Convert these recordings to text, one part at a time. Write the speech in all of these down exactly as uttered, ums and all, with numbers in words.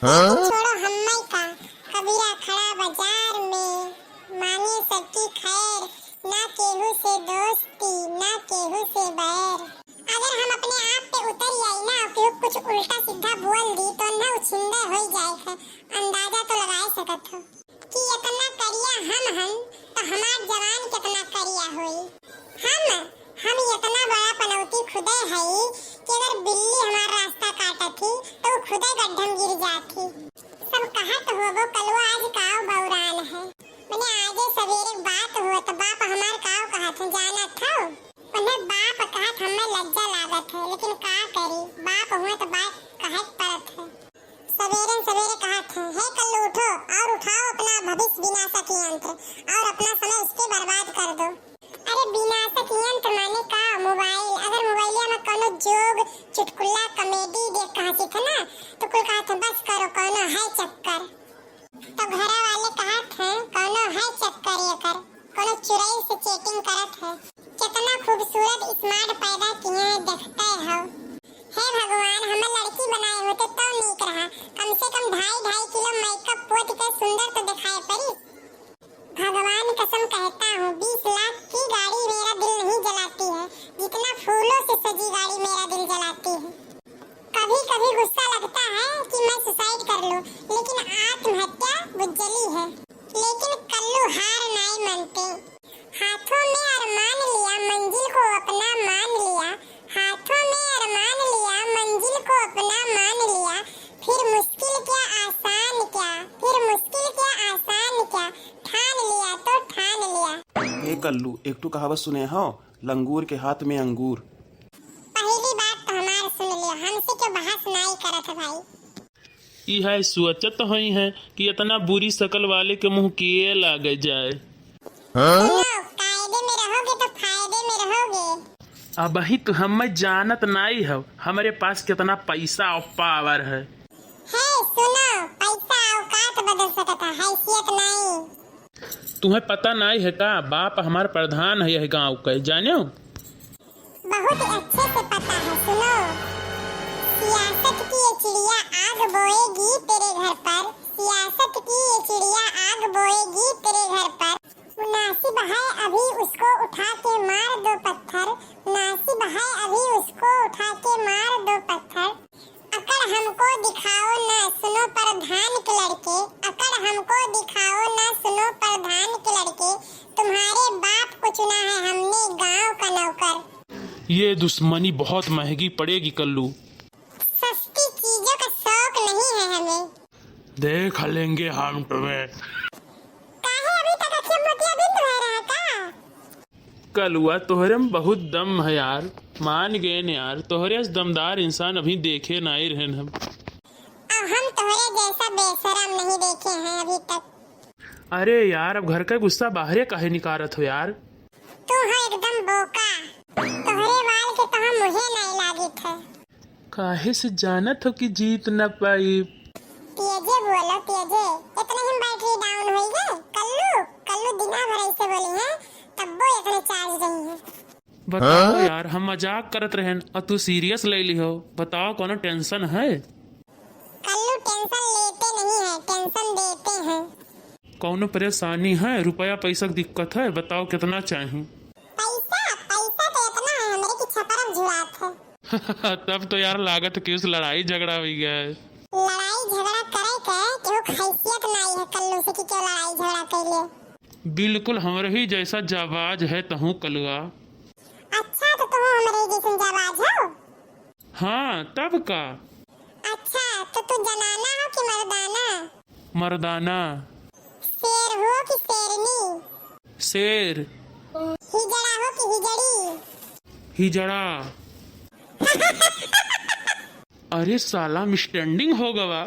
लेकिन छोड़ो हम्मै का, कबीरा खड़ा बाजार में, मांगे सबकी खैर, ना केहू से दोस्ती, ना केहू से बैर। अगर हम अपने आप पे उतर आई ना, केहू कुछ उल्टा सीधा बोल दी, तो उन्हें उछिंदे होई जाए है, अंदाजा तो लगाए सकत हो। कि इतना करिया हम हन, तो हमार जवान कितना करिया होई। हम, हम इतना बड़ा पनौती खुदे हई कि अगर बिल्ली हमार रास्ता काटत ही, तो वो खुदे गड्ढम गिर जात ही। सब कहत होबो, कलुआ आज काव बौरान है। मने आजे सवेरे बात हुआ, तो बाप हमार काव कहत हो, जानत हो? उन्हें बाप कहत हमें लज्जा लागत है, लेकिन का करी, बाप हुए तो बात कहे के पड़त है। सवेरे सवेरे कहत है, "हे कल्लू उठो और उठाओ अपना भविष्य विनाशक यंत्र और अपना समय इससे बर्बाद कर दो।" अरे विनाशक यंत्र माने का? मोबाइल। अगर मोबाइलिया में कोनो जोग, चुटकुला, कॉमेडी देख कहाँ सीखे ना, तो कुल कहत है, "बस करो, कोनो है चक्कर।" तो घरा वाले कहत है, "कोनो है चक्कर एकर, कोनो चुड़ैल से चेटिंग करत है।" कितना खूबसूरत स्मार्ट पैदा किए हैं, देखते हो। हे भगवान, हमें लड़की बनाए होते तो नीक रहा। कम से कम ढाई ढाई किलो मेकअप पोत के सुंदर तो दिखाए पड़ी। भगवान कसम कहता हूँ, बीस लाख की गाड़ी मेरा दिल नहीं जलाती है, जितना फूलों से सजी गाड़ी मेरा दिल जलाती है। कभी कभी गुस्सा लगता है कि मैं सुसाइड कर लूं, लेकिन आत्महत्या बुज्जली है। लेकिन कल्लू हार नाई मानते। हाथों में अरमान लिया, मंजिल को अपना मान लिया। हाथों में अरमान लिया, मंजिल को अपना मान लिया। फिर मुश्किल क्या आसान क्या, फिर मुश्किल क्या आसान क्या, ठान लिया तो ठान लिया। ए कल्लू, एक ठो कहावत सुने हो, लंगूर के हाथ में अंगूर। पहली बात तो हमार सुन लियो, हमसे क्यों बहस नाई करत है भाई? ई है सोचत होई है कि इतना बुरी शकल वाले के मुंह के लागे जाए। सुनो, कायदे में रहोगे तो फायदे में रहोगे। अबही तो हमें जानत नाई हो, हमारे पास कितना पैसा और पावर है। हे सुनो, पैसा औकात बदल सकता, हैसियत नाई। तुम्हें पता नाई है का, बाप हमार प्रधान है यह गांव के, जाने हो? बहुत अच्छे से पता है, सुनो। सियासत की ये चिड़िया आग बोएगी तेरे घर पर, सियासत की ये चिड़िया आग बोएगी तेरे घर पर। मुनासिब है अभी उसको उठा के मार दो पत्थर, मुनासिब है अभी उसको उठा के मार दो पत्थर। अकड़ हमको दिखाओ ना, सुनो प्रधान के लड़के, अकड़ हमको दिखाओ ना, सुनो प्रधान के लड़के, तुम्हारे बाप को चुना है हमने गांव का नौकर। ये दुश्मनी बहुत महंगी पड़ेगी कल्लू। सस्ती चीजों का शौक नहीं है हमें। देख लेंगे हम तुम्हें। काहे अभी तक अखिया मोतियाबिंद भय रहा का? कलुआ, तोहरे में बहुत दम है यार, मान गए न यार, तोहरे से दमदार इंसान अभी देखे नाई रहन हम। अब हम तोहरे जैसा बेशरम नहीं देखे हैं अभी तक। अरे यार, अब घर का गुस्सा बाहरे काहे निकारत हो यार? तू हो एकदम बोका, तोहरे वाल के तो हम मुहे नाई लागित है। काहे से जानत हो कि जीत न पाई? तेजे बोलो, तेजे। इतने ही बैटरी डाउन होई गए। कल्लू, कल्लू दिना भर ऐसे बोली हैं, तब्बो इतने चार्ज रही हैं। बताओ हाँ? यार, हम मजाक करत रहन और तू सीरियस ले ली हो। बताओ, कोनो टेंशन है? कल्लू टेंशन लेते नहीं है, टेंशन देते हैं। कौनो परेशानी है? रुपया पैसा की दिक्कत है? बताओ कितना चाही? पैसा, पैसा तो इतना है हमरे की छपरम झुरात है। तब तो यार लागत कि उस लड़ाई झगड़ा हुई गया है। लड़ाई झगड़ा करे के केहू के हैसियत नाई है कल्लू से कि क्यों लड़ाई झगड़ा कैले। बिल्कुल हमरे ही जैसा जाबाज है तहूँ कलुआ। अच्छा तो तुम हमरे जैसन जाबाज हो? हाँ तब का। अच्छा तो तू जनाना हो कि मर्दाना? मर्दाना। शेर हो कि शेरनी? शेर। हिजड़ा हो कि हिजड़ी? हिजड़ा। अरे साला मिसअंडरस्टैंडिंग हो गवा।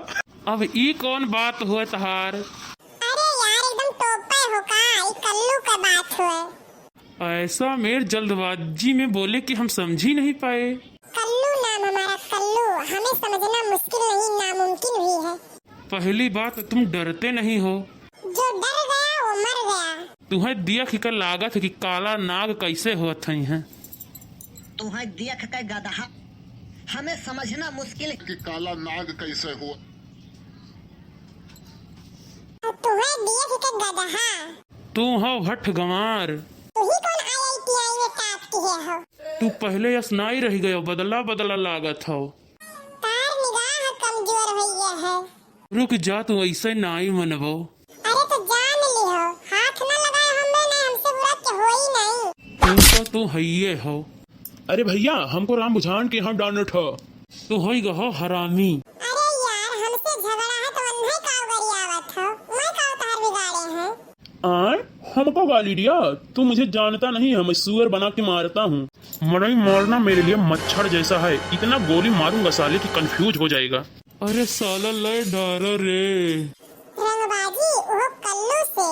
अब ई कौन बात हुआ तहार? अरे यार एकदम टोपे हो का, ई कल्लू का बात हुआ। ऐसा मेर जल्दबाजी में बोले कि हम समझी नहीं पाए। कल्लू नाम हमारा कल्लू, हमें समझना मुश्किल नहीं, नामुमकिन भी है। पहली बात, तुम डरते नहीं हो। जो डर गया वो मर गया। तुम्हें देख के लागत है कि काला नाग कैसे होत हैं। तुम्हें देख के गदहा, हमें समझना मुश्किल है कि काला नाग कैसे हो। तुहे देख के गदहा। तू हो भठ गंवार। तू ही कौन आईआईटीआई में टॉप किहे हो? तू पहले यस नाई रह गयो, बदला बदला लागत हो। तार निगाह कमजोर होइए है। रुक जा, तू ऐसे नाई मनबो। अरे तो जान लिहो, हाथ ना लगाए हमें, नहीं हमसे बुरा के होई नहीं। तू तो तू हइये हो। अरे भैया, हमको राम बुझान के यहाँ डांट हो। तू होई गहो हरामी। अरे यार, हमसे झगड़ा है तो अन्हे काव गरियावत हो, मैं काव तहार बिगाड़े हैं? आय, हमको गाली दिया? तू मुझे जानता नहीं है, मैं सुअर बना के मारता हूँ। मड़ई मारना मेरे लिए मच्छर जैसा है, इतना गोली मारूंगा साले कि कंफ्यूज हो जाएगा। अरे साला ले डारा रे। रंगबाजी वो कल्लू से।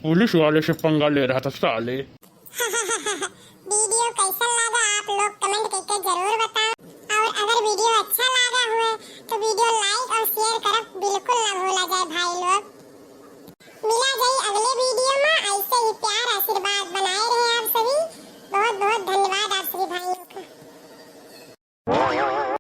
पुलिस वाले से पंगा ले रहा था साले। वीडियो कैसन